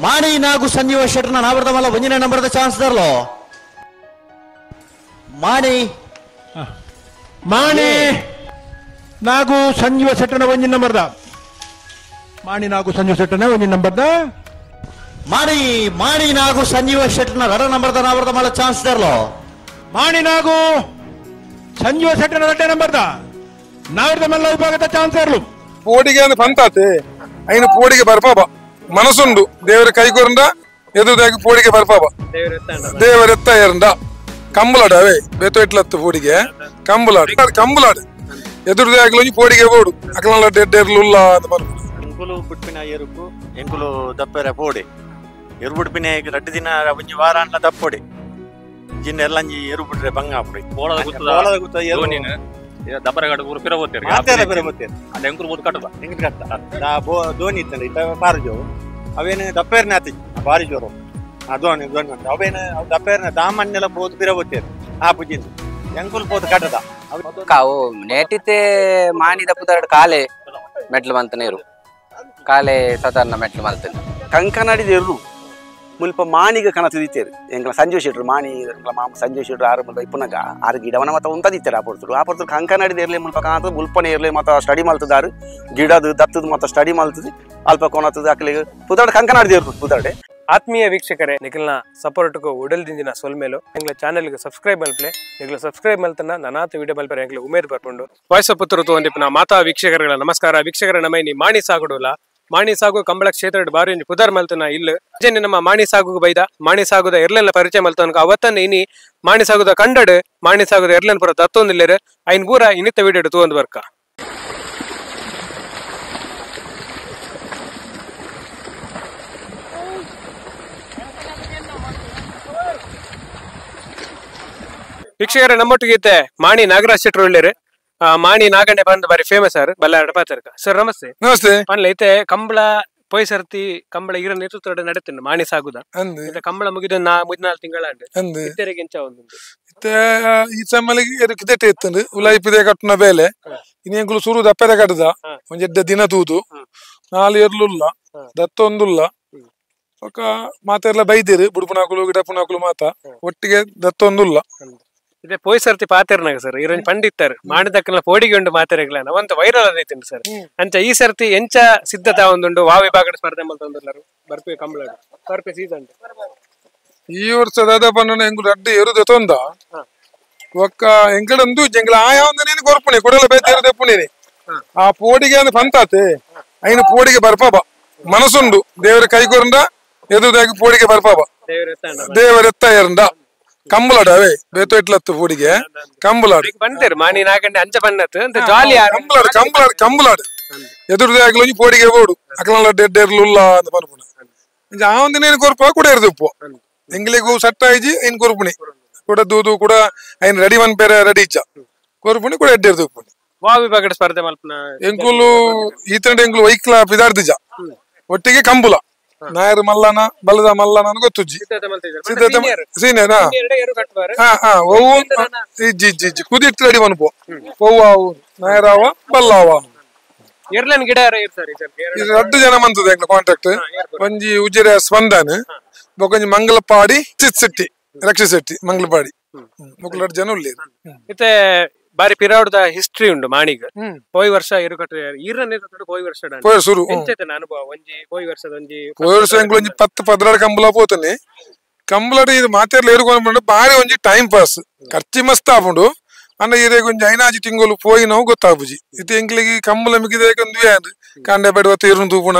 ಮಾಣಿ ನಾಗು ಸಂಜೀವ ಶೆಟ್ಟರ್ನ ನಾವರ್ದ ಮಲ್ಲ ಒಂಜನೇ ನಂಬರ್ದ ಚಾನ್ಸ್ ದರ್ಲೋ. ಮಾಣಿ ಮಾಣಿ ನಾಗು ಸಂಜೀವ ಶೆಟ್ಟರ್ನ ಒಂಜಿ ನಂಬರ್ದ. ಮಾಣಿ ನಾಗು ಸಂಜೀವ ಶೆಟ್ಟರ್ನ ಒಂಜಿ ನಂಬರ್ದ. ಮಾಣಿ ಮಾಣಿ ನಾಗು ಸಂಜೀವ ಶೆಟ್ಟರ್ನ ರಡ ನಂಬರ್ದ ನಾವರ್ದ ಮಲ್ಲ ಚಾನ್ಸ್ ದರ್ಲೋ. ಮಾಣಿ ನಾಗು ಸಂಜೀವ ಶೆಟ್ಟರ್ನ ರಡ್ಡ ನಂಬರ್ದ ನಾವರ್ದ ಮಲ್ಲ ವಿಭಾಗದ ಚಾನ್ಸ್ ಇರಲು. ಪೋಡಿಗೆ ಅಂದ್ರೆ ಪಂತಾತೆ ಐನು ಪೋಡಿಗೆ ಬರ್ಪಾಬ ಮನಸ್ಸುಂಡು ದೇವರ ಕೈಗೊರಂಡ ಎದುದಾಗಿ ಪೋಡಿಗೆ ಬರ್ಪಾಬ ದೇವರೆತ್ತ ಏರಂಡ ಕಂಬಲಾಡ ಅವೇ ಬೇತೋ ಇಟ್ಲತ್ತು ಪೋಡಿಗೆ ಕಂಬಲಾಡು ಕಂಬಲಾಡು ಎದುರುದಾಗಲೂ ಪೋಡಿಗೆ ಬೋಡು ಅಕಲ ಡೆಡ್ಡೆರ್ಲುಲ್ಲ ಅಂತ ಬರ್ಬೋದು. ಎಂಕುಲು ಬುಟ್ಪಿನ ಎರುಕು ಎಂಕುಲು ದಪ್ಪೆರ ಪೋಡೆ ಎರು ಬುಡ್ಪಿನ ರಡ್ಡು ದಿನ ಒಂಜಿ ವಾರ ಅಂಡ್ಲ ದಪ್ಪೊಡೆ ಜಿನ್ನ ಎಲ್ಲಂಜಿ ಎರು ಬಿಟ್ರೆ ಬಂಗಾಪುಡಿ ಬೋಳದ ಗುತ್ತ ಎರು ದಬ್ಬರಗಾಡು ಊರು ಪಿರ ಹೋಗ್ತೇವೆ ಮಾತೆಲ್ಲ ಪಿರ ಹೋಗ್ತೇವೆ ಅಲ್ಲಿ ಎಂಕುಲು ಬೋದು ಕಟ್ಟದ ಎಂಕುಲು ಕಟ್ಟ ಆ ದೋಣಿ ಇತ್ತಂದ್ರೆ ಇತ್ತ ಪಾರಿಜೋರು ಅವೇನು ದಪ್ಪೇರ್ನೆ ಆತಿಜಿ ಭಾರಿ ಜೋರು ಆ ದೋಣಿ ದೋಣಿ ಅಂತ ಅವೇನು ಅವು ದಪ್ಪೇರ್ನೆ ದಾಮನ್ನೆಲ್ಲ ಬೋದು ಪಿರ ಹೋಗ್ತೇವೆ ಆ ಪುಜಿಂದು ಎಂಕುಲು ಬೋದು ಕಟ್ಟದ ಅವು ನೇಟಿತೆ ಮಾಣಿ ದಪ್ಪುದರಡು ಕಾಲೆ ಮೆಟ್ಲು ಮಂತ ನೀರು ಕಾಲೆ ಸಾಧಾರಣ ಮೆಟ್ಲು ಮಲ್ತನೆ ಕಂಕನಾಡಿದ ಎರು ಮುಲ್ಪ ಮಾಣಿಗೆ ಕಣ ತಿದಿತೇರು ಎಂಕಲ ಸಂಜೀವ ಶೆಟ್ರು ಮಾಣಿ ಎಂಕಲ ಮಾಮ ಸಂಜೀವ ಶೆಟ್ರು ಆರು ಮುಲ್ಪ ಇಪ್ಪುನಗ ಆರು ಗಿಡವನ ಮತ್ತೆ ಉಂತದಿತ್ತಾರೆ ಆ ಪೊರ್ತುಡು ಆ ಪೊರ್ತುಡು ಕಂಕನಾಡಿದ ಇರಲಿ ಮುಲ್ಪ ಕಾಣತದ ಮುಲ್ಪನೆ ಇರಲಿ ಮತ್ತೆ ಸ್ಟಡಿ ಮಲ್ತದಾರು ಗಿಡದು ದತ್ತದ ಮತ್ತೆ ಸ್ಟಡಿ ಮಲ್ತದೆ ಅಲ್ಪ ಕೊನತದ ಅಕ್ಲಿಗೆ ಪುದಾಡು ಕಂಕನಾಡಿದ ಇರು ಪುದಾಡೆ. ಆತ್ಮೀಯ ವೀಕ್ಷಕರೇ, ನಿಖಲ್ನ ಸಪೋರ್ಟ್ಗೂ ಉಡಲ್ದಿಂದಿನ ಸೊಲ್ಮೇಲು ಎಂಗ್ಲ ಚಾನೆಲ್ಗೆ ಸಬ್ಸ್ಕ್ರೈಬ್ ಮಲ್ಪ್ಲೆ ನಿಗ್ಲ ಸಬ್ಸ್ಕ್ರೈಬ್ ಮಲ್ತನ ನನಾತ ವಿಡಿಯೋ ಮಲ್ಪರೆ ಎಂಗ್ಲ ಉಮೇದ್ ಬರ್ಕೊಂಡು ವಾಯ್ಸ್ ಆಫ್ ಪುತ್ತೂರು ತೋಂದಿಪ್ಪನ ಮಾತಾ ವೀಕ್ಷಕರುಗಳ ನಮಸ್ಕಾರ. ವೀಕ್ಷಕರ ನಮೈನಿ ಮಾಣಿ ಸಾಗುಡುಲ ಮಾಣಿ ಸಾಗು ಕಂಬಳ ಕ್ಷೇತ್ರ ಬಾರಿ ಒಂಜಿ ಪುದರ್ ಮಲ್ತನ ಇಲ್ಲ ಅಜನೆ ನಮ್ಮ ಮಾಣಿ ಸಾಗು ಬೈದ ಮಾಣಿ ಸಾಗುದ ಎರ್ಲೆಲ್ಲ ಪರಿಚಯ ಮಲ್ತನಕ ಅವತ್ತನ್ನ ಇನಿ ಮಾಣಿ ಸಾಗುದ ಕಂಡಡು ಮಾಣಿ ಸಾಗುದ ಎರ್ಲೆನ್ ಪುರ ದತ್ತೊಂದಿಲ್ಲೇರು ಐನ್ ಪೂರ ಇನ್ನಿತ್ತ ವಿಡಿಯೋ ತೂವೊಂದು ಬರ್ಕ. ವೀಕ್ಷಕರೇ, ನಮ್ಮೊಟ್ಟಿಗೆ ಇತ್ತೆ ಮಾಣಿ ನಾಗರಾಜ್ ಶೆಟ್ರು ಉಳ್ಳೇರು. ಮಾಣಿ ನಾಗಣ್ಣೆ ಬಂದು ಬಾರಿ ಫೇಮಸ್ ಸರ್ ಬಲ್ಲಾಡ ಪಾತ್ರಕ. ಸರ್ ನಮಸ್ತೆ. ನಮಸ್ತೆ. ಪನ್ಲೆ ಇತ್ತೆ ಕಂಬಳ ಪೋಯ್ ಸರ್ತಿ ಕಂಬಳ ಇರ ನೇತೃತ್ವ ನಡೆತುಂಡು ಮಾಣಿ ಸಾಗುದ ಕಂಬಳ ಮುಗಿದ ಮುದ್ನಾಲ್ ತಿಂಗಳ ಇತ್ತೆರೆಗೆ ಎಂಚ ಒಂದು ಇತ್ತೆ ಈ ಸಮ್ಮಲಿಗೆ ಕಿದೆಟೆ ಇತ್ತಂಡು ಉಲಾಯಿಪಿದೆ ಕಟ್ಟುನ ಬೇಲೆ ಇನಿ ಎಂಕುಲು ಸುರು ದಪ್ಪೆರೆ ಕಟ್ಟದ ಒಂಜೆಡ್ಡೆ ದಿನ ತೂದು ನಾಲ್ ಎರ್ಲುಲ್ಲ ದತ್ತೊಂದುಲ್ಲ ಒಕ್ಕ ಮಾತೆರ್ಲ ಬೈದಿರು ಬುಡುಪುನಾಕುಲು ಗಿಡಪುನಾಕುಲು ಮಾತ ಒಟ್ಟಿಗೆ ದತ್ತೊಂದುಲ್ಲ. ಇದೆ ಪೋಯ್ ಸರ್ತಿ ಪಾತೆರ್ನಾಗ ಸರ್ ಇರೊಂಜಿ ಪಂಡಿತ್ತರ್ ಮಾಡಿದಕ್ಕಲ್ಲ ಪೋಡಿಗೆ ಉಂಡು ಮಾತೆರೆಗ್ಲಾನ ಅವಂತ ವೈರಲ್ ಅದೈತುಂಡು ಸರ್. ಅಂಚ ಈ ಸರ್ತಿ ಎಂಚ ಸಿದ್ಧತಾ ಒಂದುಂಡು ವಾ ವಿಭಾಗದ ಸ್ಪರ್ಧೆ ಮಲ್ತೊಂದುಲ್ಲರು ಬರ್ಪೆ ಕಂಬಳಡು ಬರ್ಪೆ ಸೀಸನ್ ಈ ವರ್ಷ ದಾದ ಪನ್ನನ ಎಂಕುಲು ರಡ್ಡು ಎರು ದೆತೊಂದ ಒಕ್ಕ ಎಂಕಡಂದು ಎಂಕಲ ಆಯಾ ಒಂದನೇನು ಕೊರ್ಪುಣಿ ಕೊಡಲ ಬೇತೆ ಎರು ದೆಪ್ಪುಣಿ ಆ ಪೋಡಿಗೆ ಅಂದ್ರೆ ಪಂತಾತೆ ಐನು ಪೋಡಿಗೆ ಬರ್ಪಾಬ ಮನಸ್ಸುಂಡು ದೇವರ ಕೈಗೊರಂಡ ಎದುದಾಗಿ ಪೋಡಿಗೆ ಬರ್ಪಾಬ ದೇವರೆತ್ತ ಏರಂಡ ಕಂಬಲಾಡು ಅವೇ ಬೇತೋ ಇಟ್ಲತ್ತು ಪೋಡಿಗೆ ಕಂಬಲಾಡು ಬಂತೇರು ಮಾಣಿ ನಾಗಣ್ಣೆ ಅಂಚ ಬನ್ನತ್ತು ಅಂತ ಜಾಲಿ ಕಂಬಲಾಡು ಕಂಬಲಾಡು ಕಂಬಲಾಡು ಎದುರುದಾಗಲೂ ಪೋಡಿಗೆ ಬೋಡು ಅಕಲ ಡೆಡ್ಡೆರ್ಲುಲ್ಲ ಅಂತ ಬರ್ಪುಣ ಆ ಒಂದಿನೇನು ಕೊರ್ಪ ಕೂಡ ಎರ್ದುಪ್ಪು ಎಂಗ್ಲಿಗೂ ಸಟ್ಟ ಆಯ್ಜಿ ಐನ್ ಕೊರ್ಪುಣಿ ಕೂಡ ದೂದು ಕೂಡ ಐನ್ ರೆಡಿ ಒನ್ ಪೇರೆ ರೆಡಿ ಇಚ್ಚ ಕೊರ್ಪುಣಿ ಕೂಡ ಎಡ್ಡೆರ್ದುಪ್ಪು. ವಾ ವಿಭಾಗದ ಸ್ಪರ್ಧೆ ಮಲ್ಪನ ಎಂಕುಲು ಈತಂಡ ಎಂಕುಲು ವೈಕ್ಲ ಪಿದಾರ್ದಿಜ ಒಟ್ಟಿಗೆ ಕಂಬುಲ ನಾಯರು ಮಲ್ಲನ ಬಲದ ಮಲ್ಲನ ಗೊತ್ತುಜ್ಜಿ ಸಿದ್ಧತೆ ಸೀನಿಯರ್ ಒವ್ವು ಇಜ್ಜಿ ಇಜ್ಜಿ ಇಜ್ಜಿ ಕುದಿಟ್ಟು ರೆಡಿ ಮನ್ಪು ಒವ್ವಾವು ನಾಯರಾವ ಬಲ್ಲಾವ ಎರ್ಲನ್ ಗಿಡ ಇದು ರಡ್ಡು ಜನ ಮಂತದೆ ಎಂಕ್ಲ ಕಾಂಟ್ರಾಕ್ಟ್ ಒಂಜಿ ಉಜಿರೆ ಸ್ಪಂದನ್ ಬೊಕೊಂಜಿ ಮಂಗಲಪಾಡಿ ಚಿತ್ ಶೆಟ್ಟಿ ರಕ್ಷಿತ್ ಶೆಟ್ಟಿ ಮಂಗಲಪಾಡಿ ಮೊಕ್ಕಲು ರಡ್ಡು ಜನ ಉಳ್ಳೇರು. ಇತ್ತೆ ಬಾರಿ ಪಿರಾವಡದ ಹಿಸ್ಟ್ರಿ ಉಂಡು ಮಾಣಿಗ್ ಪೋಯ್ ವರ್ಷ ಎರುಕಟ್ಟು ಈರನ ಪೋಯ್ ವರ್ಷ ಸುರು ಎಂಚೆತನ ಅನುಭವ ಒಂಜಿ ಪೋಯ್ ವರ್ಷದ ಒಂಜಿ ಪೋಯ್ ವರ್ಷ ಎಂಕುಲು ಒಂಜಿ 10 12 ಕಂಬಳ ಪೋತನೆ ಕಂಬಳಡ್ ಇದು ಮಾತೆರ್ಲ ಏರುಕೊಂಡು ಬಾರಿ ಒಂಜಿ ಟೈಮ್ ಪಾಸ್ ಖರ್ಚಿ ಮಸ್ತ್ ಆಪುಂಡು ಅಂಡ ಇರೆಗ್ ಒಂಜಿ ಐನಾಜಿ ತಿಂಗಳು ಪೋಯಿನವು ಗೊತ್ತಾಪುಜಿ ಇತ್ತೆ ಎಂಕ್ಲೆಗ್ ಕಂಬಳ ಮಿಕ್ಕಿದೆ ಒಂದುವೇ ಆಂಡ್ ಕಾಂಡೆ ಬೇಡವ ತೀರುನು ತೂಪುಣ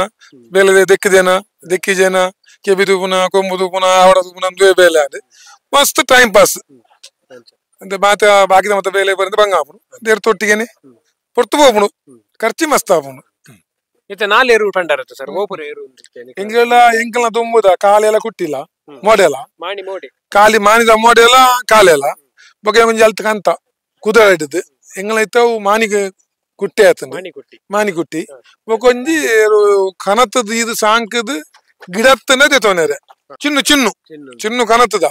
ಬೇಲೆ ದೆಕ್ಕಿದೇನ ದೆಕ್ಕಿಜೇನ ಕೆಬಿ ತೂಪುನ ಕೊಂಬು ತೂಪುನ ಆವಡ ತೂಪುನ ಅಂದುವೇ ಬೇಲೆ ಆಂಡ್ ಮಸ್ತ್ ಟೈಮ್ ಪಾಸ್ ಅಂತೆ ಮಾತ ಬಾಕಿದ ಮತ್ತೆ ಬೇಲೆ ಬರಂತೆ ಬಂಗ ಆಪುಂಡು ದೇರ್ ತೊಟ್ಟಿಗೆನೆ ಪೊರ್ತು ಪೋಪುಂಡು ಖರ್ಚಿ ಮಸ್ತ್ ಆಪುಂಡು. ಇತ್ತೆ ನಾಲ್ ಎರು ಪಂಡರತ್ತು ಸರ್ ಓಪುರ ಎರು ಎಂಕೆಲ್ಲ ಎಂಕಲ್ನ ತುಂಬುದ ಕಾಲೆಲ್ಲ ಕುಟ್ಟಿಲ್ಲ ಮೋಡೆಲ್ಲ ಮಾಣಿ ಮೋಡಿ ಕಾಲಿ ಮಾಣಿದ ಮೋಡೆಲ್ಲ ಕಾಲೆಲ್ಲ ಬೊಕ್ಕ ಒಂಜಿ ಅಲ್ತ್ ಕಂತ ಕುದುರೆ ಇಟ್ಟದು ಎಂಗಲ ಇತ್ತವು ಮಾಣಿಗೆ ಕುಟ್ಟಿ ಆತಂದು ಮಾಣಿ ಕುಟ್ಟಿ ಬೊಕೊಂಜಿ ಕನತದ ಇದು ಸಾಂಕದ ಗಿಡತ್ತನೆ ದೆತೊನೆರೆ ಚಿನ್ನು ಚಿನ್ನು ಚಿನ್ನು ಕನತದ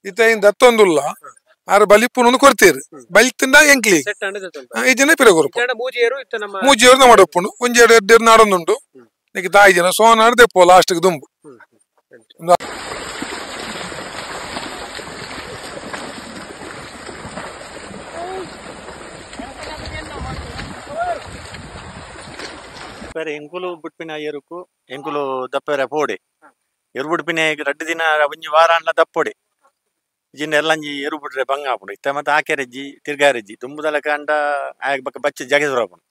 ಇತ್ತ ಐನ್ ದತ್ತೊಂದುಲ್ಲ ಆರು ಬಲಿಪುನೊಂದು ಕೊಡ್ತೀರಿ ಬಲಿತಿಂದ ಎಂಕ್ಲಿ ಈ ಜನ ಪಿರ ಕೊರ್ಪು ಮೂಜಿಯರು ನಮ್ಮ ಒಪ್ಪುಂಡು ಒಂಜಿ ಎರಡು ಎರಡು ನಾಡೊಂದುಂಡು ನಿಕ್ ತಾಯಿ ಜನ ಸೋನಾಡು ದೆಪ್ಪು ಲಾಸ್ಟ್ ದುಂಬು. ಎಂಕುಲು ಬುಟ್ಪಿನ ಎರುಕು ಎಂಕುಲು ದಪ್ಪೆರೆ ಪೋಡೆ ಎರು ಬುಡ್ಪಿನ ರಡ್ಡು ದಿನ ಒಂಜಿ ವಾರ ಅನ್ಲ ದಪ್ಪೊಡೆ ಜಿನ್ನ ಎಲ್ಲಂಜಿ ಎರು ಬಿಟ್ರೆ ಬಂಗ ಆಪುಂಡು ಇತ್ತೆ ಮತ್ತೆ ಆಕೆರೆಜ್ಜಿ ತಿರ್ಗಾರೆಜ್ಜಿ ತುಂಬುದಲ ಕಂಡ ಆಯ್ ಬಕ್ಕ ಬಚ್ಚ ಜಗೆ ಸುರಪುಂಡು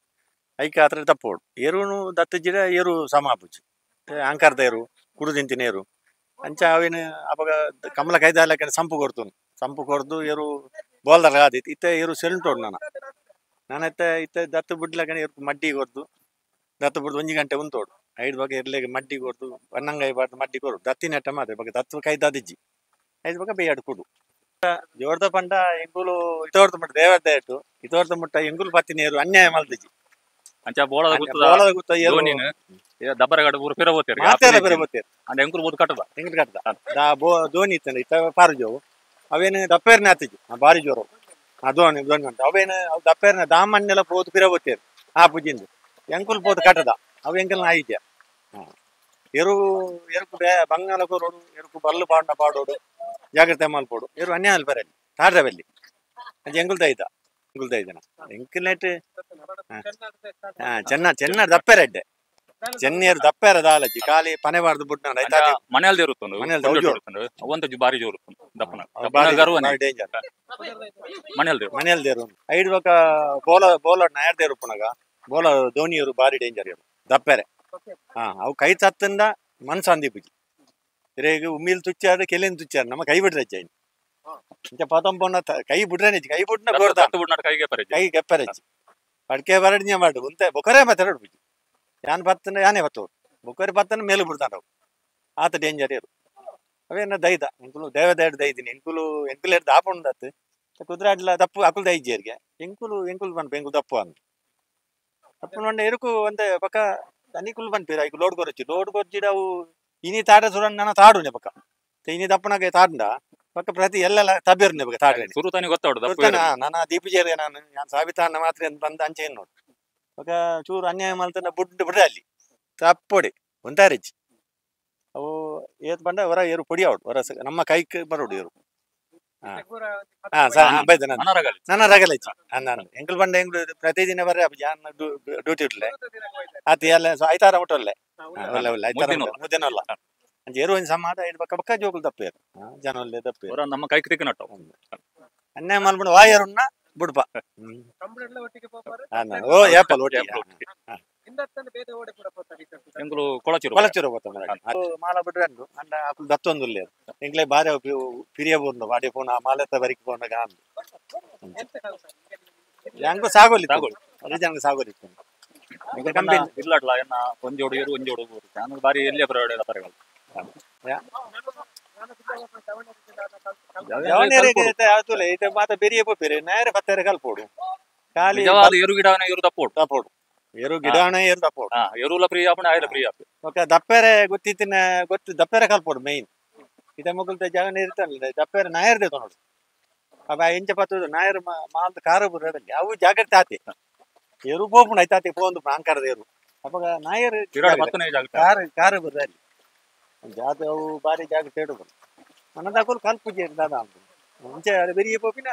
ಐಕೆ ಆತ್ರ ದಪ್ಪೋಡು ಎರುನು ದತ್ತಜಿಡ ಎರು ಸಮ ಆಪುಜಿ ಅಂಕಾರದ ಎರು ಕುಡು ತಿಂತಿನ ಎರು ಅಂಚ ಅವೇನು ಅಪಗ ಕಮಲ ಕೈದಾಲಕ್ಕೆ ಸಂಪು ಕೊಡ್ತುನು ಸಂಪು ಕೊರ್ದು ಎರು ಬೋಲ್ದರ ಆದಿತ್ತು ಇತ್ತೆ ಎರು ಸೆಲ್ಟೋಡು ನಾನು ನಾನತ್ತೆ ಇತ್ತೆ ದತ್ತು ಬಿಡ್ಲಕನೆ ಎರು ಮಡ್ಡಿ ಕೊರ್ದು ದತ್ತು ಬಿಡ್ದು ಒಂಜಿ ಗಂಟೆ ಉಂತೋಡು ಐದು ಬಗ್ಗೆ ಎರ್ಲೆಗೆ ಮಡ್ಡಿ ಕೊರ್ದು ಬನ್ನಂಗಾಯಿ ಬಾರ್ದು ಮಡ್ಡಿ ಕೊರು ದತ್ತಿನ ಮಾತ್ರ ಬಗ್ಗೆ ದತ್ತು ಕೈದಾದಿಜ್ಜಿ ಐದು ಬಗ್ಗೆ ಬೇಯಾಡು ಕೊಡು ಜೋರ್ದ ಪಂಡ ಎಂಕುಲು ಇತೋರ್ದ ಮುಟ್ಟ ದೇವದ ಇಟ್ಟು ಇತೋರ್ದ ಮುಟ್ಟ ಎಂಕುಲು ಪತ್ತಿ ನೀರು ಅನ್ಯಾಯ ಮಲ್ದಿಜ್ಜಿ ಅಂಚ ಬೋಳದ ಗುತ್ತದ ಗುತ್ತ ಏರು ದಬ್ಬರಗಡ ಊರು ಪಿರ ಹೋಗ್ತೇವೆ ಮಾತೆಲ್ಲ ಪಿರ ಹೋಗ್ತೇವೆ ಅಂದ್ರೆ ಎಂಕುಲು ಬೋದು ಕಟ್ಟದ ಎಂಕುಲು ಕಟ್ಟದ ದಾ ಬೋ ದೋಣಿ ಇತ್ತಂದ್ರೆ ಇತ್ತ ಪಾರುಜೋವು ಅವೇನು ದಪ್ಪೇರ್ನೆ ಆತಿಜ್ಜಿ ಭಾರಿ ಜೋರು ಆ ದೋಣಿ ದೋಣಿ ಉಂಟು ಅವೇನು ಅವು ದಪ್ಪೇರ್ನೆ ದಾಮನ್ನೆಲ್ಲ ಪೋದು ಪಿರ ಹೋಗ್ತೇವೆ ಆ ಪೂಜಿಂದು ಎಂಕುಲು ಪೋದು ಕಟ್ಟದ ಅವು ಎಂಕಲ್ನ ಆಯಿದ್ಯ ಎರು ಎರುಕು ಬೇ ಬಂಗಾಲ ಕೊರೋಡು ಎರುಕು ಬಲ್ಲು ಪಾಂಡ ಪಾಡೋಡು ಜಾಗ್ರತೆ ಮಲ್ಪೋಡು ಎರು ಅನ್ಯಾಯ ಬರಲ್ಲಿ ತಾಡ್ದ ಬಲ್ಲಿ ಅದು ಎಂಕುಲ್ ದೈದ ಎಂಕುಲ್ ದೈದನ ಎಂಕುಲ್ ಚೆನ್ನ ಚೆನ್ನ ದಪ್ಪೆರ ಎಡ್ಡೆ ಚೆನ್ನಿಯರು ದಪ್ಪೆರ ದಾಲಜ್ಜಿ ಖಾಲಿ ಪನೆ ಬಾರ್ದು ಬುಡ್ನ ಮನೆಯಲ್ಲಿ ಇರುತ್ತೊಂದು ಅವಂತ ಬಾರಿ ಜೋರು ದಪ್ಪನ ಡೇಂಜರ್ ಮನೆಯಲ್ಲಿ ಮನೆಯಲ್ಲಿ ದೇರು ಐದು ಬಕ ಬೋಲ ಬೋಲ ನಾಯರ್ ದೇರು ಪುನಗ ಬೋಲ ಧೋನಿಯರು ಬಾರಿ ಡೇಂಜರ್ ಇರು ದಪ್ಪೆರೆ ಹಾ ಅವು ಕೈ ತತ್ತಂದ ಮನ್ಸು ಅಂದಿಪುಜಿ ರೇಗ್ ಉಮ್ಮಿಲ್ ತುಚ್ಚಾರು ಕೆಲಿನ ತುಚ್ಚಾರು ನಮ್ಮ ಕೈ ಬಿಡ್ರೆ ಹೆಚ್ಚಾಯ್ತು ಇಂಚ ಪತಂಪೊನ್ನ ಕೈ ಬಿಡ್ರೆ ಕೈ ಬಿಡ್ನ ಗೋರ್ದ ಕೈಗೆ ಕೈ ಕೆಪ್ಪರೆಚ್ಚಿ ಪಡ್ಕೆ ಬರಡಿನ ಮಾಡು ಉಂತೆ ಬೊಕರೆ ಮಾತಾಡೋಡು ಬುಜಿ ಯಾನ್ ಪತ್ತನ ಯಾನೇ ಬತ್ತೋಡು ಬೊಕರೆ ಪತ್ತನ ಮೇಲು ಬಿಡ್ತಾನ ಅವು ಆತ ಡೇಂಜರ್ ಇರು ಅವೇನ ದೈದ ಎಂಕುಲು ದೇವದೇಡ್ ದೈದಿನಿ ಎಂಕುಲು ಎಂಕುಲು ಎಡ್ದು ಆಪುಂಡತ್ತು ಕುದುರಾಡ್ಲ ತಪ್ಪು ಅಕುಲು ದೈಜಿಯರಿಗೆ ಎಂಕುಲು ಎಂಕುಲು ಪನ್ಪ ಎಂಕುಲು ತಪ್ಪು ಅಂದ್ ತಪ್ಪು ಮಂಡ ಎರುಕು ಒಂತೆ ಪಕ್ಕ ತನಿಕುಲು ಪನ್ಪೇರು ಐಕು ಲೋಡ್ ಕೊರಚ್ಚಿ ಲೋಡ್ ಕೊರ್ಚಿಡ ಅವು ಇನಿ ತಾಡ ಸುರನ್ ನನ್ನ ತಾಡುನೆ ಪಕ್ಕ ಇನಿ ತಪ್ಪನಾಗೆ ತಾಡುಂಡ ಪಕ್ಕ ಪ್ರತಿ ಎಲ್ಲೆಲ್ಲ ತಬ್ಬಿರ್ನೆ ಪಕ್ಕ ತಾಡ್ರೆ ಸುರು ತಾನೆ ಗೊತ್ತಾಡು ನಾನು ದೀಪಜೇರಿಗೆ ನಾನು ನಾನು ಸಾಬಿತಾನ ಮಾತ್ರ ಬಂದು ಅಂಚೆ ನೋಡು ಪಕ್ಕ ಚೂರು ಅನ್ಯಾಯ ಮಲ್ತನ ಬುಡ್ಡು ಬಿಡ್ರೆ ಅಲ್ಲಿ ತಪ್ಪೊಡಿ ಒಂದಾರಿಜ್ಜಿ ಅವು ಏತ್ ಬಂಡ ಹೊರ ಏರು ಪೊಡಿ ಅವಡು ಹೊರ ನಮ್ಮ ಕೈಗೆ ಬರೋಡು ಏರು ನನ್ನ ರಗಲಜ್ಜಿ ನಾನು ಎಂಕಲ್ ಬಂಡ ಎಂಗ್ಳು ಪ್ರತಿದಿನ ಬರ್ರೆ ಜಾನ್ ಡ್ಯೂಟಿ ಇಡ್ಲೆ ಆತ ಎಲ್ಲ ಐತಾರ ಮುಟ್ಟೊಲ್ಲೆ ಒಲ್ಲೆ ಒಲ್ಲೆ ಐತಾರ ಮುದ್ದಿನಲ್ಲ ಅಂಚೆ ಏರು ಒಂಜಿ ಸಮಾಧ ಐದು ಪಕ್ಕ ಪಕ್ಕ ಜೋಕುಲು ತಪ್ಪೇರು ಜನ ಒಲ್ಲೆ ತಪ್ಪೇರು ನಮ್ಮ ಕೈಗೆ ತಿಕ್ಕ ನಟ್ಟು ಅನ್ಯಾಯ ಮಲ್ಪುಂಡು ವಾಯರುನ್ನ ಬುಡ್ಪ ಓ ಏಪಲ್ ಒಟ್ಟಿಗೆ ಎಂಕುಲು ಕೊಳಚೂರು ಕೊಳಚೂರು ಮಾಲ ಬಿಡ್ರೆ ಅಂದು ಅಂಡ ಅಕುಲು ದತ್ತೊಂದು ಎಂಕ್ಲೆ ಬಾರಿ ಪಿರಿಯ ಬೋರ್ನು ವಾಡಿ ಪೋಣ ಮಾಲೆತ್ತ ಬರಿಕ್ ಪೋಣ ಗಾಂದು ಎಂಕು ಸಾಗೋಲಿ ಅದೇ ಜನಕ್ಕೆ ಸಾಗೋಲಿ ಇಲ್ಲಡ್ಲ ಎನ್ನ ಒಂಜೋಡು ಏರು ಒಂಜೋಡು ನಾನು ಬಾರಿ ಎಲ್ಲಿಯ ಬರೋಡೆ ದಪ್ಪರೆಗಳು ಮಾತ ಬೆರಿಯ ಪೋಪೇರು ನೇರ ಪತ್ತೆರೆ ಕಲ್ಪೋಡು ಖಾಲಿ ಏರು ಗಿಡವನ ಏರು ತಪ್ಪೋಡು ತಪ್ಪೋಡು ಏರು ಗಿಡವನ ಏರು ತಪ್ಪೋಡು ಎರುಲ ಪ್ರಿಯ ಆಪುಂಡು ಆಯ್ಲ ಪ್ರಿಯ ಆಪು ಓಕೆ ದಪ್ಪೆರೆ ಗೊತ್ತಿತ್ತಿನ ಗೊತ್ತು ದಪ್ಪೆರೆ ಕಲ್ಪೋಡು ಮೈನ್ ಇದ ಮುಗುಲ್ತ ಜಾಗನ ಇರ್ತಾನಲ್ಲ ದಪ್ಪೆರೆ ನಾಯರ್ದೆ ತೊನೋಡು ಅವ ಎಂಚ ಪತ್ತದು ನಾಯರ್ ಮಾಲ್ದ ಕಾರ ಬುರದಲ್ಲಿ ಅವು ಜಾಗ್ರತೆ ಆತಿ ಏರು ಪೋಪುಂಡು ಐತಾತಿ ಪೋಂದು ಆಂಕಾರದ ಏರು ಅವಾಗ ನಾಯರ್ ಕಾರ ಕಾರ ಬುರದಲ್ಲಿ ಜಾತ ಅವು ಬಾರಿ ಜಾಗ್ರತೆ ಇಡುದು ಮನದಾಕೋಲು ಕಲ್ಪುಜಿ ದಾದ ಮುಂಚೆ ಬೆರಿಯ ಪೋಪಿನ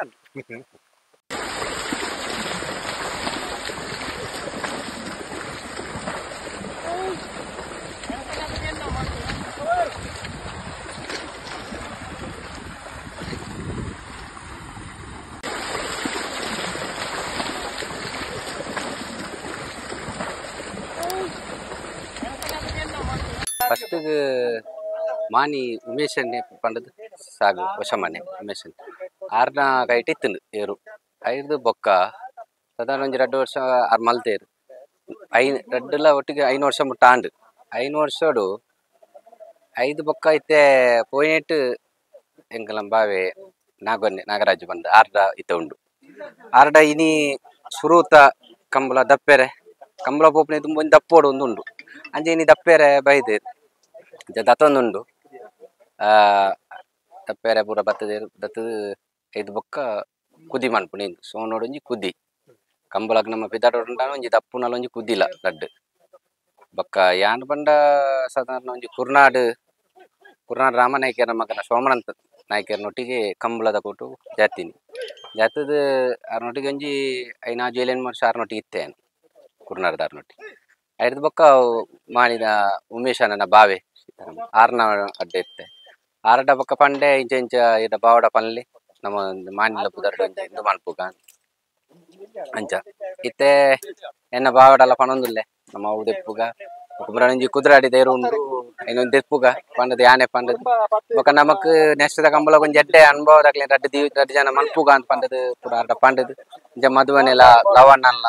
ಫಸ್ಟ್ ಮಾನಿ ಉಮೇಶನ್ನೇ ಪಂಡದು ಸಾಗು ಹೊಸ ಮನೆ ಉಮೇಶನ್ ಆರ್ನ ಕೈಟ್ ಇತ್ತುಂಡು ಏರು ಐದು ಬೊಕ್ಕ ಸಾಧಾರಣ ಒಂಜಿ ರಡ್ಡು ವರ್ಷ ಆರ್ ಮಲ್ತೇರು ಐನ್ ರಡ್ಡುಲ ಒಟ್ಟಿಗೆ 5 ವರ್ಷ ಮುಟ್ಟ ಆಂಡು 5 ವರ್ಷಡು ಐದು ಬೊಕ್ಕ ಇತ್ತೆ ಪೋಯಿನೆಟ್ ಎಂಕಲಂ ಬಾವೆ ನಾಗೊನ್ನೆ ನಾಗರಾಜು ಬಂದು ಆರ್ಡ ಇತ್ತ ಉಂಡು ಆರ್ಡ ಇನಿ ಸುರೂತ ಕಂಬಳ ದಪ್ಪೆರೆ ಕಂಬಳ ಪೋಪನೆ ತುಂಬ ಒಂಜಿ ದಪ್ಪೋಡು ಒಂದು ಉಂಡು ಅಂಚೆ ಇನಿ ದಪ್ಪೆರೆ ಬೈದೇರು ದತ್ತೊಂದುಂಡು ದಪ್ಪೆರೆ ಪೂರ ಬತ್ತದೇರು ದತ್ತದು ಐದು ಬೊಕ್ಕ ಕುದಿ ಮನ್ಪುಣಿ ಸೋನೋಡು ಒಂಜಿ ಕುದಿ ಕಂಬಳಗ್ ನಮ್ಮ ಪಿದಾಡೋಡುಂಡಾನ ಒಂಜಿ ದಪ್ಪುನಲ ಒಂಜಿ ಕುದಿಲ ಲಡ್ಡು ಬೊಕ್ಕ ಯಾನ್ ಪಂಡ ಸಾಧಾರಣ ಒಂಜಿ ಕುರ್ನಾಡು Kurnad ರಾಮನಾಯ್ಕರ ಮಗನ ಸೋಮನಂತ ನಾಯ್ಕರನೊಟ್ಟಿಗೆ ಕಂಬಳದ ಕೊಟ್ಟು ಜಾತೀನಿ ಜಾತದ ಆರ್ನೊಟ್ಟಿಗೆ ಒಂಜಿ ಐನಾಜು ಏಳೆಂಟು ವರ್ಷ ಆರ್ನೊಟ್ಟಿಗೆ ಇತ್ತೇನು ಕುರ್ನಾಡ್ದಾರ್ನೊಟ್ಟಿಗೆ ಐದು ಬೊಕ್ಕ ಮಾಣಿದ ಉಮೇಶನನ ಬಾವೆ ಆರ್ನ ಅಡ್ಡ ಇತ್ತೆ ಆರಡ ಬೊಕ್ಕ ಪಂಡೆ ಇಂಚ ಇಂಚ ಇದ ಬಾವಡ ಪನ್ಲಿ ನಮ್ಮ ಮಾನಿಲ ಪುದರ್ಡ್ ಒಂಜಿ ಇಂದು ಮನ್ಪುಗ ಅಂಚ ಇತ್ತೆ ಎನ್ನ ಬಾವಡಲ ಪನೊಂದುಲ್ಲೆ ನಮ್ಮ ಅವು ದೆಪ್ಪುಗ ಕುಮ್ರನಂಜಿ ಕುದುರಾಡಿ there ಉಂಡು ಇನ್ನೊಂದು ದೆಪ್ಪುಗ ಪಂಡದ ಯಾನೆ ಪಂಡದ ಬೊಕ್ಕ ನಮಕ್ ನೆಕ್ಸ್ಟ್ ದ ಕಂಬಳ ಒಂಜಿ ಎಡ್ಡೆ ಅನುಭವದಾಗ್ಲಿ ರಡ್ಡ್ the ರಡ್ಡ್ ಜನ ಮನ್ಪುಗ ಅಂತ ಪಂಡದ ಪೂರ ಅರ್ಧ ಪಂಡದ ಇಂಚ ಮದುವನೆಲ ಲವಣ್ಣಲ್ಲ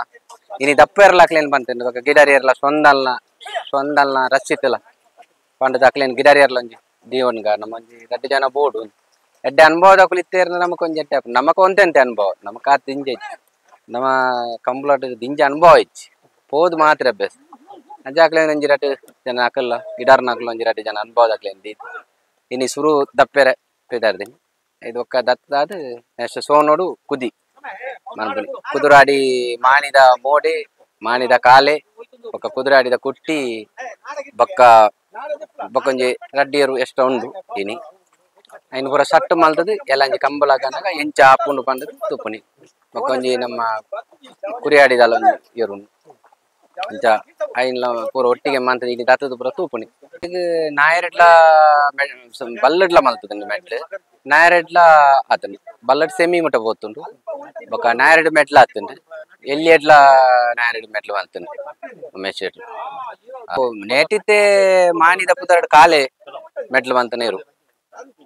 ಇನಿ ದಪ್ಪೆರ್ಲ ಅಕ್ಲೇನ್ ಪಂತೇನು ಬೊಕ್ಕ ಗಿಡರಿಯರ್ಲ ಸೊಂದಲ್ನ ಸೊಂದಲ್ನ ರಚಿತಲ ಪಂಡದ ಅಕ್ಲೇನ್ ಗಿಡರಿಯರ್ಲ ಒಂಜಿ ದೀವನ್ಗ ನಮ್ಮ ಒಂಜಿ ರಡ್ಡ್ ಜನ ಬೋಡು ಎಡ್ಡೆ ಅನುಭವದಕುಲು ಇತ್ತೇರ್ನ ನಮಕ್ ಒಂಜಿ ಎಡ್ಡೆ ನಮಕ್ ಒಂತೆಂತೆ ಅನುಭವ ನಮಕ್ ಆತ್ ದಿಂಜ ಇಜ್ಜಿ ನಮ್ಮ ಕಂಬಳಟ್ ದಿಂಜ ಅನುಭವ ಇಜ್ಜಿ ಪೋದು ಮಾತ್ರ ಅಭ್ಯಾಸ ಅಂಚಾಕ್ಲೇನ್ ಒಂಜಿ ರಡ್ಡ್ ಜನ ಅಕಲ್ಲ ಗಿಡಾರ್ನ ಅಕಲ್ಲ ಒಂಜಿ ರಡ್ಡ್ ಜನ ಅನುಭವದಕ್ಲೇನ್ ದೀದ್ ಇನಿ ಸುರು ದಪ್ಪೆರೆ ಪಿದಾರ್ದಿನಿ ಇದು ಒಕ್ಕ ದತ್ತದಾದ್ ನೆಕ್ಸ್ಟ್ ಸೋನೋಡು ಕುದಿ ಮನ್ಪುನಿ ಕುದುರಾಡಿ ಮಾಣಿದ ಮೋಡೆ ಮಾಣಿದ ಕಾಲೆ ಬೊಕ್ಕ ಕುದುರಾಡಿದ ಕುಟ್ಟಿ ಬೊಕ್ಕ ಬೊಕ್ಕೊಂಜಿ ರಡ್ಡಿಯರು ಎಷ್ಟ ಉಂಡು ಇನಿ ಐನ್ ಪೂರ ಸಟ್ಟು ಮಲ್ತದು ಎಲ್ಲಂಜಿ ಕಂಬಳ ಕನಕ ಎಂಚ ಆಪುಂಡು ಪಂಡದು ತುಪ್ಪುನಿ ಬೊಕ್ಕೊಂಜಿ ನಮ್ಮ ಕುರಿಯಾಡಿದಲ್ಲ ಒಂಜಿ ಎರುಂಡು ಅಂಚ ಐನ್ಲ ಪೂರ ಒಟ್ಟಿಗೆ ಮಂತದ ಇಲ್ಲಿ ದತ್ತದ ಪೂರ ತೂಪುನಿ ಈಗ ನಾಯರೆಡ್ಲ ಬಲ್ಲಡ್ಲ ಮಲ್ತದ ಮೆಟ್ಲು ನಾಯರೆಡ್ಲ ಆತನು ಬಲ್ಲಡ್ ಸೆಮಿ ಮುಟ್ಟ ಪೋತುಂಡು ಬೊಕ್ಕ ನಾಯರೆಡ್ ಮೆಟ್ಲ ಆತುಂಡು ಎಲ್ಲಿ ಎಡ್ಲ ನಾಯರೆಡ್ ಮೆಟ್ಲು ಮಲ್ತುಂಡು ಉಮೇಶ್ ಶೆಟ್ರು ನೇಟಿತ್ತೆ ಮಾಣಿದ ಪುದರ್ಡ್ ಕಾಲೆ ಮೆಟ್ಲು ಮಲ್ತನೇರು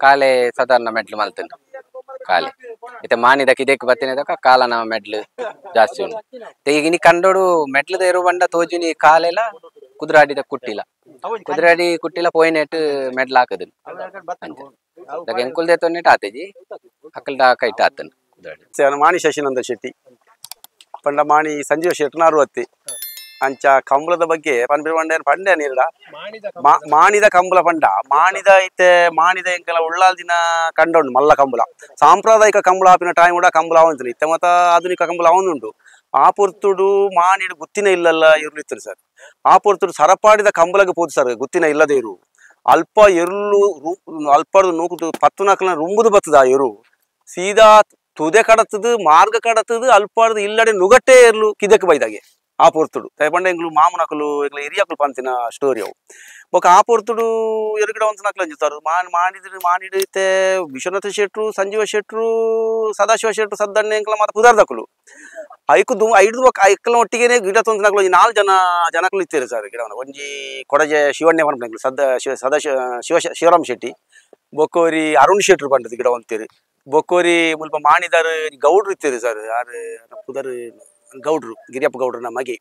ಕಾಲೆ ಸಾಧಾರಣ ಮೆಟ್ಲು ಮಲ್ತುಂಡು ಕಾಲೆ ಇತ್ತೆ ಮಾಣಿದ ಕಿದೆಕ್ ಬತ್ತಿನದಕ ಕಾಲನ ಮೆಟ್ಲು ಜಾಸ್ತಿ ಉಂಡು ಈಗ ಇನಿ ಕಂಡೋಡು ಮೆಟ್ಲದ ಎರು ಬಂಡ ತೋಜುನಿ ಕಾಲೆಲ ಕುದುರಾಡಿದ ಕುಟ್ಟಿಲ ಕುದುರಾಡಿ ಕುಟ್ಟಿಲ ಪೋಯಿನೆಟ್ ಮೆಟ್ಲು ಹಾಕದು ಅಂಚ ಎಂಕುಲ್ದೆ ತೊನ್ನೆಟ್ ಆತೇಜಿ ಅಕ್ಕಲ್ದ ಕೈಟ್ ಆತನು ಕುದುರಾಡಿ. ಮಾಣಿ ಶಶಿನಂದ ಶೆಟ್ಟಿ ಪಂಡ ಮಾಣಿ ಸಂಜೀವ ಶೆಟ್ಟನಾರು ಅತ್ತಿ ಅಂಚ ಕಂಬಳದ ಬಗ್ಗೆ ಪನ್ಪಿ ಪಂಡ ಪಂಡೆ ನೀರ್ಡ ಮಾಣಿದ ಕಂಬಳ ಪಂಡ ಮಾಣಿದ ಐತೆ ಮಾಣಿದ ಎಂಕೆಲ ಉಳ್ಳಾಲ್ ದಿನ ಕಂಡೋಂಡು ಮಲ್ಲ ಕಂಬಳ ಸಾಂಪ್ರದಾಯಿಕ ಕಂಬಳ ಆಪಿನ ಟೈಮ್ ಕೂಡ ಕಂಬಳ ಅವಂತಿಲ್ಲ ಇತ್ತೆ ಮತ್ತ ಆಧುನಿಕ ಕಂಬಳ ಅವನುಂಡು ಆ ಪೊರ್ತುಡು ಮಾಣಿಡು ಗುತ್ತಿನ ಇಲ್ಲಲ್ಲ ಇರ್ಲಿತ್ತು ಸರ್. ಆ ಪೊರ್ತುಡು ಸರಪಾಡಿದ ಕಂಬಳಗೆ ಪೋದು ಸರ್ ಗುತ್ತಿನ ಇಲ್ಲದೆ ಇರು ಅಲ್ಪ ಎರುಳು ಅಲ್ಪರ್ದು ನೂಕುದು ಪತ್ತು ನಾಲ್ಕನ ರುಂಬುದು ಬತ್ತದ ಆ ಎರು ಸೀದಾ ತುದೆ ಕಡತದು ಮಾರ್ಗ ಕಡತದು ಅಲ್ಪರ್ದು ಇಲ್ಲಡೆ ನುಗಟ್ಟೆ ಎರ್ಲು ಕಿದಕ್ಕೆ ಬೈದಾಗೆ ಆ ಪೊರ್ತುಡು ತೈಪಂಡ ಎಂಗ್ಲು ಮಾಮನಕಲು ಎಂಗ್ಲು ಹಿರಿಯಕಲು ಪಂತಿನ ಸ್ಟೋರಿ ಅವು ಬೊಕ ಆ ಪೊರ್ತುಡು ಎರುಗಡೆ ಒಂದು ನಕಲು ಅಂಜುತ್ತಾರೆ ಮಾಣಿದ್ರು ಮಾಣಿಡುತ್ತೆ ವಿಶ್ವನಾಥ ಶೆಟ್ರು ಸಂಜೀವ ಶೆಟ್ರು ಸದಾಶಿವ ಶೆಟ್ರು ಸದ್ದಣ್ಣ ಎಂಕ್ಲ ಮಾತ ಪುದಾರ್ದಕಲು ಐಕು ದು ಐದು ಬೊಕ ಐಕಲ ಒಟ್ಟಿಗೆನೆ ಗಿಡ ತೊಂದು ನಕಲು ಒಂಜಿ ನಾಲ್ಕು ಜನ ಜನಕಲು ಇತ್ತೀರಿ ಸರ್ ಗಿಡವನ್ನ ಒಂಜಿ ಕೊಡಜೆ ಶಿವಣ್ಣ ಪನ್ಪುನ ಸದ್ದ ಶಿವ ಸದಾಶಿವ ಶಿವ ಶಿವರಾಮ್ ಶೆಟ್ಟಿ ಬೊಕ್ಕೋರಿ ಅರುಣ್ ಶೆಟ್ರು ಪಂಡದು ಗಿಡ ಒಂತೀರಿ ಬೊಕ್ಕೋರಿ ಮುಲ್ಪ ಮಾಣಿದಾರು ಗೌಡ್ರು ಇತ್ತೀರಿ ಸರ್ ಯಾರು ಪುದರ್ ಗೌಡ್ರು ಗಿರಿಯಪ್ಪ ಗೌಡ್ರು ನಮ್ಮ ಮಗೆ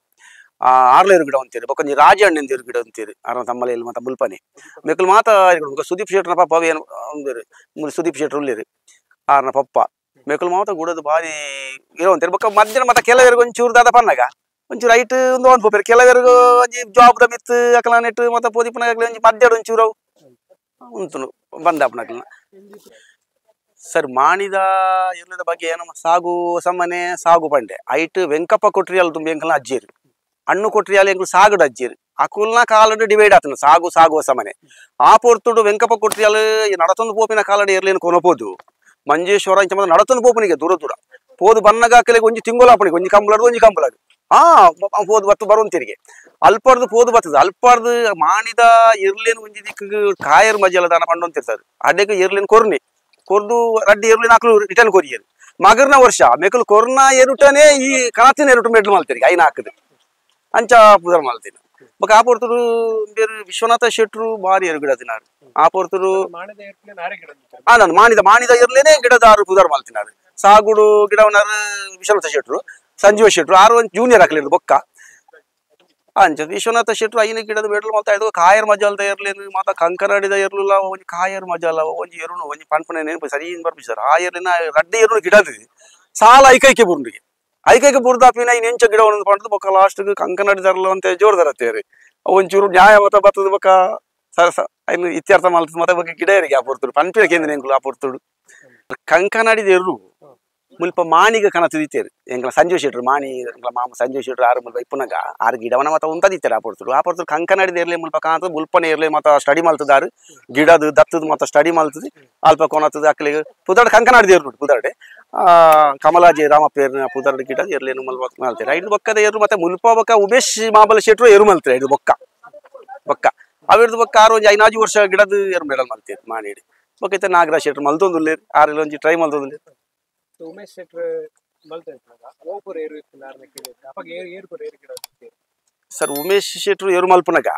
ಆರ್ಲೇರು ಗಿಡ ಅಂತೀರಿ ಬೊಕ್ಕೊಂಜಿ ರಾಜ ಅಣ್ಣಂದಿರು ಗಿಡ ಅಂತೀರಿ ಆರ ತಮ್ಮಲೆಯಲ್ಲಿ ಮಾತ ಮುಲ್ಪನೆ ಮೆಕ್ಕಲು ಮಾತ ಸುದೀಪ್ ಶೆಟ್ರನ ಪಪ್ಪ ಏನು ಅಂದಿರು ಸುದೀಪ್ ಶೆಟ್ರು ಉಳ್ಳೇರು ಆರ್ನ ಪಪ್ಪ ಮೆಕ್ಕಲು ಮಾತ ಗುಡದು ಭಾರಿ ಇರೋ ಅಂತೀರಿ ಬೊಕ್ಕ ಮಧ್ಯಾಹ್ನ ಮಾತ ಕೆಲವರಿಗೆ ಒಂಚೂರು ದಾದ ಪನ್ನಾಗ ಒಂಚೂರು ಐಟ್ ಒಂದು ಒಂದು ಪೋಪೇರು ಕೆಲವರಿಗೆ ಒಂಜಿ ಜಾಬ್ the ಮಿತ್ತು ಅಕಲ ನೆಟ್ಟು ಮತ್ತೆ ಪೋದಿಪ್ಪನಾಗಲಿ ಒಂಜಿ ಮಧ್ಯಾಹ್ನ ಒಂಚೂರು ಅವು ಉಂಟು ಬಂದಾಪನಕಲ್ನ ಸರ್. ಮಾಣಿದ ಇರ್ಲದ ಬಗ್ಗೆ ಏನು ಸಾಗು ಸಮ್ಮನೆ ಸಾಗು ಪಂಡೆ ಐಟ್ ವೆಂಕಪ್ಪ ಕೊಟ್ರಿಯಾಲ್ ತುಂಬ ಎಂಕಲ್ನ ಅಜ್ಜಿರು ಅಣ್ಣು ಕೊಟ್ರಿಯಾಲ್ ಎಂಕಲು ಸಾಗುಡು ಅಜ್ಜಿರು ಅಕುಲ್ನ ಕಾಲಡು ಡಿವೈಡ್ ಆತನ ಸಾಗು ಸಾಗುವ ಸಮನೆ ಆ ಪೊರ್ತುಡು ವೆಂಕಪ್ಪ ಕೊಟ್ರಿಯಾಲ್ ನಡತೊಂದು ಪೋಪಿನ ಕಾಲಡು ಎರ್ಲೇನು ಕೊನಪೋದು ಮಂಜೇಶ್ವರ ಇಂಚ ಮತ್ತೆ ನಡತೊಂದು ಪೋಪನಿಗೆ ದೂರ ದೂರ ಪೋದು ಬನ್ನಗಾಕಲಿಗೆ ಒಂಜಿ ತಿಂಗೊಲಾಪಣಿಗೆ ಒಂಜಿ ಕಂಬಳಡು ಒಂಜಿ ಕಂಬಳಡು ಆ ಪೋದು ಬತ್ತು ಬರುವಂತಿರಿಗೆ ಅಲ್ಪರ್ದು ಪೋದು ಬರ್ತದೆ ಅಲ್ಪರ್ದು ಮಾಣಿದ ಎರ್ಲೇನು ಒಂಜಿ ದಿಕ್ಕಿಗೆ ಕಾಯರ್ ಮಜಲ ದಾನ ಪಂಡೊಂತಿರ್ತಾರೆ ಅಡ್ಡೆಗೆ ಎರ್ಲೇನು ಕೊರ್ನಿ ಕೊರ್ದು ರಡ್ಡಿ ಎರ್ಲಿ ನಾಲ್ಕು ರಿಟರ್ನ್ ಕೊರಿಯರು ಮಗರ್ನ ವರ್ಷ ಮೇಕಲು ಕೊರ್ನ ಎರುಟನೆ ಈ ಕಣತಿನ ಎರುಟು ಮೆಡ್ಲು ಮಲ್ತೀರಿ ಐನ ಹಾಕದು ಅಂಚ ಪುದರ್ ಮಲ್ತೀನಿ ಬೊಕ ಆ ಪೊರ್ತುಡು ಬೇರೆ ವಿಶ್ವನಾಥ ಶೆಟ್ರು ಭಾರಿ ಎರು ಗಿಡ ತಿನ್ನಾರು ಆ ಪೊರ್ತುಡು ನಾನು ಮಾಣಿದ ಮಾಣಿದ ಎರ್ಲೇನೆ ಗಿಡದಾರು ಪುದರ್ ಮಲ್ತಿನಾರು ಸಾಗುಡು ಗಿಡವನಾರು ವಿಶ್ವನಾಥ ಶೆಟ್ರು ಸಂಜೀವ ಶೆಟ್ರು ಆರು ಒಂದು ಜೂನಿಯರ್ ಹಾಕ್ಲಿರ್ದು ಬೊಕ್ಕ ಅಂಚ ವಿಶ್ವನಾಥ ಶೆಟ್ರು ಐನ ಗಿಡದ ಮೆಡ್ಲು ಮಲ್ತಾ ಇದ್ದು ಕಾಯರ್ ಮಜಾಲ್ದ ಎರ್ಲೇನು ಮಾತ ಕಂಕನಾಡಿದ ಎರ್ಲುಲ್ಲ ಒಂಜಿ ಕಾಯರ್ ಮಜಾಲ ಒಂಜಿ ಎರುನು ಒಂಜಿ ಪನ್ಪನೆ ನೆನಪು ಸರಿ ಬರ್ಪಿ ಸರ್ ಆ ಎರ್ಲಿನ ರಡ್ಡೆ ಎರುನು ಗಿಡದ ಸಾಲ ಐಕೈಕೆ ಬುರುಂಡಿಗೆ ಐಕೈಕೆ ಬುರ್ದಾಪಿನ ಇನ್ ಎಂಚ ಗಿಡ ಒಂದೊಂದು ಪಂಡದು ಬೊಕ್ಕ ಲಾಸ್ಟ್ ಕಂಕನಾಡಿದಾರಲ್ಲ ಅಂತ ಜೋರ್ ದರತ್ತೇರಿ ಒಂಚೂರು ನ್ಯಾಯ ಮತ ಬತ್ತದ ಬೊಕ್ಕ ಸರ್ ಐನು ಇತ್ಯರ್ಥ ಮಲ್ತದ ಮತ್ತೆ ಬೊಕ್ಕ ಗಿಡ ಎರಿಗೆ ಆ ಪೊರ್ತುಡು ಪನ್ಪಿನ ಕೇಂದ್ರ ಎಂಕುಲು ಆ ಪೊರ್ತುಡು ಕಂಕನಾಡಿದ ಎರು ಮುಲ್ಪ ಮಾಣಿಗ ಕನತಿದಿತ್ತೇರು ಎಂಕಲ ಸಂಜೀವ್ ಶೆಟ್ರು ಮಾಣಿ ಎಂಕಲ ಮಾಮ ಸಂಜೀವ್ ಶೆಟ್ರು ಆರು ಮುಲ್ಪ ಇಪ್ಪುನಗ ಆರು ಗಿಡವನ ಮಾತ ಉಂತದಿತ್ತಾರೆ ಆ ಪೊರ್ತುಡು ಆ ಪೊರ್ತುಡು ಕಂಕನಾಡಿದ ಏರ್ಲೆ ಮುಲ್ಪ ಕಾಂತದ ಮುಲ್ಪನೆ ಏರ್ಲೆ ಮಾತ ಸ್ಟಡಿ ಮಲ್ತದಾರು ಗಿಡದು ದತ್ತದ ಮಾತ ಸ್ಟಡಿ ಮಲ್ತದೆ ಅಲ್ಪ ಕೊನತದ ಅಕ್ಲಿಗೆ ಪುದಾರ್ಡ್ ಕಂಕನಾಡಿದ ಏರ್ಲು ಪುದಾರ್ಡೆ ಕಮಲಾಜಿ ರಾಮಪ್ಪೇರ್ನ ಪುದಾರ್ಡ್ ಗಿಡ ಏರ್ಲೇನು ಮುಲ್ಪ ಮಲ್ತಾರೆ ಐದು ಬೊಕ್ಕದ ಏರು ಮತ್ತೆ ಮುಲ್ಪ ಬೊಕ್ಕ ಉಮೇಶ್ ಮಾಬಲ ಶೆಟ್ರು ಏರು ಮಲ್ತಾರೆ ಐದು ಬೊಕ್ಕ ಬೊಕ್ಕ ಅವಿರ್ದು ಬೊಕ್ಕ ಆರು ಒಂಜಿ ಐನಾಜು ವರ್ಷ ಗಿಡದ ಏರು ಮೆಡಲ್ ಮಲ್ತೇರು ಮಾಣಿಡಿ ಬೊಕ್ಕ ಇತ್ತೆ ನಾಗರಾಜ್ ಶೆಟ್ರು ಮಲ್ತೊಂದುಲ್ಲೇರು ಆರೆಲ್ಲ ಒಂಜಿ ಟ್ರೈ ಮಲ್ತೊಂದುಲ್ಲೇರು. ಉಮೇಶ್ ಶೆಟ್ರು ಸರ್ ಉಮೇಶ್ ಶೆಟ್ರು ಏರು ಮಲ್ಪುನಗ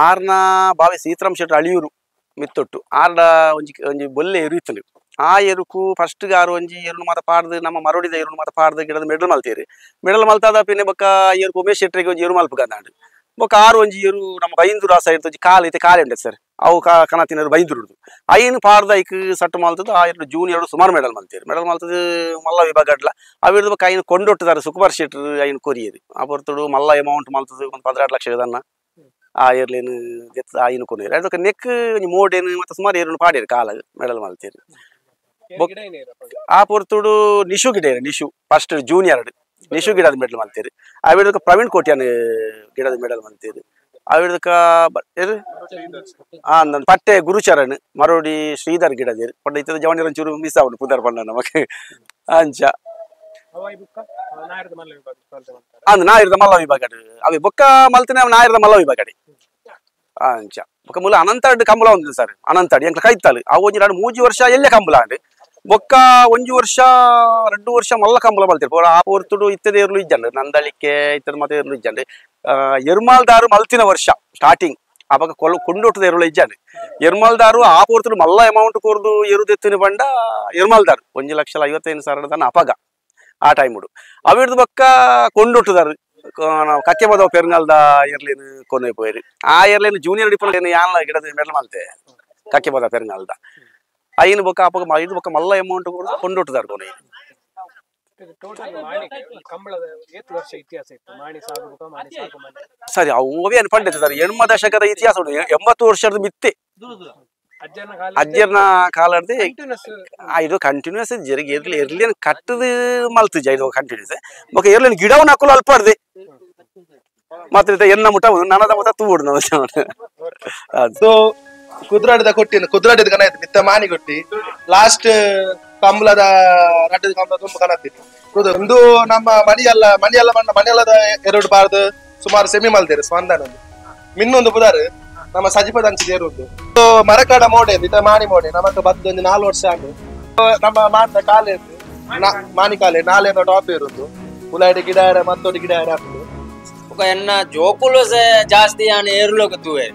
ಆರ್ನ ಬಾವೆ ಸೀತಾರಾಮ್ ಶೆಟ್ರು ಅಳಿಯೂರು ಮಿತ್ತೊಟ್ಟು ಆರ್ಡ ಒಂಜಿ ಒಂಜಿ ಬೊಲ್ಲೆ ಏರು ಇತ್ತು ಆ ಎರುಕು ಫಸ್ಟ್ ಆರು ಒಂಜಿ ಎರುನು ಮಾತ ಪಾಡ್ದು ನಮ್ಮ ಮರೋಡಿದ ಎರುನು ಮಾತ ಪಾಡ್ದು ಗಿಡದ ಮೆಡಲ್ ಮಲ್ತೇರು ಮೆಡಲ್ ಮಲ್ತಾದ ಪಿನ್ನೆ ಬೊಕ್ಕ ಏರುಕು ಉಮೇಶ್ ಶೆಟ್ರಿಗೆ ಒಂಜಿ ಏರು ಮಲ್ಪುಗಂದಾಂಡು ಬೊಕ್ಕ ಆರು ಒಂಜಿ ಏರು ನಮ್ಮ ಬೈಂದೂರು ಆ ಸೈಡ್ ಒಂಜಿ ಕಾಲು ಇತ್ತೆ ಕಾಲು ಉಂಟು ಸರ್ ಅವು ಕನ ತಿನ್ನರು ಬೈಂದೂರುದು ಐನು ಪಾಡ್ದ ಐಕ್ ಸಟ್ಟು ಮಲ್ತದ್ದು ಆ ಎರಡು ಜೂನಿಯರ್ ಸುಮಾರು ಮೆಡಲ್ ಮಲ್ತೇರು ಮೆಡಲ್ ಮಲ್ತದ್ದು ಮಲ್ಲ ವಿಭಾಗಡ್ಲ ಅವಿರ್ದು ಬೊಕ್ಕ ಐನು ಕೊಂಡೊಟ್ಟುದಾರೆ ಸುಕುಮಾರ್ ಶೆಟ್ರು ಐನು ಕೊರಿಯರು ಆ ಪೊರ್ತುಡು ಮಲ್ಲ ಅಮೌಂಟ್ ಮಲ್ತದ್ದು ಒಂದು 12 ಲಕ್ಷ ಇದನ್ನ ಆ ಏರ್ಲೇನು ಐನು ಕೊರಿಯರು ಅದಕ್ಕೆ ನೆಕ್ ಒಂಜಿ ಮೋಡೇನು ಮತ್ತೆ ಸುಮಾರು ಏರುನು ಪಾಡೇರು ಕಾಲ ಮೆಡಲ್ ಮಲ್ತೇರು. ಆ ಪೊರ್ತುಡು ನಿಶು ಗಿಡ ನಿಶು ಫಸ್ಟ್ ಜೂನಿಯರ್ ನಿಶು ಗಿಡದ ಮೆಡಲ್ ಮಲ್ತೇರು ಅವಿರ್ದಕ್ಕೆ ಪ್ರವೀಣ್ ಕೋಟ್ಯಾನ್ ಗಿಡದ ಮೆಡಲ್ ಮಲ್ತೇರು ಅವಿರ್ದಕ್ಕ ಪಟ್ಟೆ ಗುರುಚರಣ್ ಮರೋಡಿ ಶ್ರೀಧರ್ ಗಿಡದೇರು ಪಂಡ ಇತ್ತದ ಜವನಿರ ಒಂಚೂರು ಮಿಸ್ ಆವಡು ಪುದರ್ ಪಂಡ ನಮಕ್ ಅಂಚ ಅಂದ್ ನಾಯಿರದ ಮಲ್ಲ ವಿಭಾಗ ಅವಿ ಬೊಕ್ಕ ಮಲ್ತಿನ ನಾಯಿರದ ಮಲ್ಲ ವಿಭಾಗ ಅಂಚ ಬೊಕ್ಕ ಮೂಲ ಅನಂತಾಡ್ ಕಂಬಳ ಉಂದು ಸರ್ ಅನಂತಾಡ್ ಎಂಕ್ಲ ಕೈತಾಳು ಅವು ಒಂಜಿ ಎರಡು ಮೂಜಿ ವರ್ಷ ಎಲ್ಲೆ ಕಂಬಳ ಅಂಡ್ ಬೊಕ್ಕ ಒಂಜಿ ವರ್ಷ 2 ವರ್ಷ ಮಲ್ಲ ಕಂಬಳ ಮಲ್ತಿರು ಪೂರ ಆ ಪೊರ್ತುಡು ಇತ್ತದ ಏರ್ಲು ಇಜ್ಜಂಡು ನಂದಳಿಕೆ ಇತ್ತದ ಮತ್ತೆ ಏರ್ಲು ಇಜ್ಜಂಡು ಎರ್ಮಾಲ್ದಾರು ಮಲ್ತಿನ ವರ್ಷ ಸ್ಟಾರ್ಟಿಂಗ್ ಆವಾಗ ಕೊಂಡೊಟ್ಟದ ಎರುಳು ಇಜ್ಜಂಡು ಎರ್ಮಾಲ್ದಾರು ಆ ಪೊರ್ತುಡು ಮಲ್ಲ ಅಮೌಂಟ್ ಕೊರ್ದು ಎರುದೆತ್ತಿನ ಬಂಡ ಎರ್ಮಾಲ್ದಾರು 1,55,000 ದನ ಅಪಗ ಆ ಟೈಮುಡು ಅವಿರ್ದು ಬೊಕ್ಕ ಕೊಂಡೊಟ್ಟುದಾರು ಕಕ್ಕೆ ಬದವ ಪೆರ್ನಾಲ್ದ ಏರ್ಲೇನು ಕೊನೆ ಪೋಯರು ಆ ಏರ್ಲೇನು ಜೂನಿಯರ್ ಡಿಪನ್ ಯಾನ್ಲ ಗಿಡದ ಮೆಡಲ್ ಮಲ್ತೆ ಕಕ್ಕೆ ಬದ ಪೆರ್ನಾಲ್ದ ಐನು ಬೊಕ್ಕ ಅಪಗ ಐದು ಬೊಕ್ಕ ಮಲ್ಲ ಅಮೌಂಟ್ ಕೊಂಡೊಟ್ಟುದಾರು ಕೊನೆ. ಸರಿ ಅವೇ ಪಂಡಿತ ಸರ್ 80 ದಶಕದ ಇತಿಹಾಸ ಉಂಟು 80 ವರ್ಷದ ಮಿತ್ತೆ ಅಜ್ಜರ್ನ ಕಾಲಡ್ದು ಇದು ಕಂಟಿನ್ಯೂಸ್ ಜರಿಗೆ ಎರ್ಲಿ ಎರ್ಲಿನ ಕಟ್ಟದು ಮಲ್ತುಜ ಇದು ಕಂಟಿನ್ಯೂಸ್ ಬೊಕ್ಕ ಎರ್ಲಿನ ಗಿಡವನ್ನ ಹಾಕಲು ಅಲ್ಪಾಡ್ದೆ ಮತ್ತೆ ಎನ್ನ ಮುಟ್ಟ ನನದ ಮತ್ತ ತೂಡು ಸೊ ಕುದ್ರಾಡಿದ ಕೊಟ್ಟಿನ ಕುದ್ರಾಡಿದ ಕನ ಆಯ್ತು ಮಿತ್ತ ಮಾನಿ ಕೊಟ್ಟಿ ಲಾಸ್ಟ್ ಕಂಬಳದ ರಡ್ಡದ ಕಂಬಳ ತುಂಬ ಕನತ್ತೀನಿ ಒಂದು ನಮ್ಮ ಮಣಿಯಲ್ಲ ಮಣಿಯಲ್ಲ ಮಣ್ಣ ಮಣಿಯಲ್ಲದ ಎರಡು ಬಾರ್ದು ಸುಮಾರು ಸೆಮಿ ಮಲ್ತೇರು ಸ್ಪಂದನ ಮಿನ್ನೊಂದು ಬುದಾರು ನಮ್ಮ ಸಜಿಪದ ಅಂಚಿ ಏರುಂದು ಮರಕಾಡ ಮೋಡೆ ಇತ್ತ ಮಾಣಿ ಮೋಡೆ ನಮಕ್ ಬದ್ದು ಒಂದು 4 ವರ್ಷ ಆಂಡು ನಮ್ಮ ಮಾತ ಕಾಲೆ ಮಾಣಿ ಕಾಲೆ ನಾಲೇನ ಟಾಪ್ ಇರುಂದು ಉಲಾಡಿ ಗಿಡ ಮತ್ತೊಂದು ಗಿಡ ಹಾಕುದು ಎನ್ನ ಜೋಕುಲು ಜಾಸ್ತಿ ಆನ್ ಏರುಲೋಕ ತೂವೆ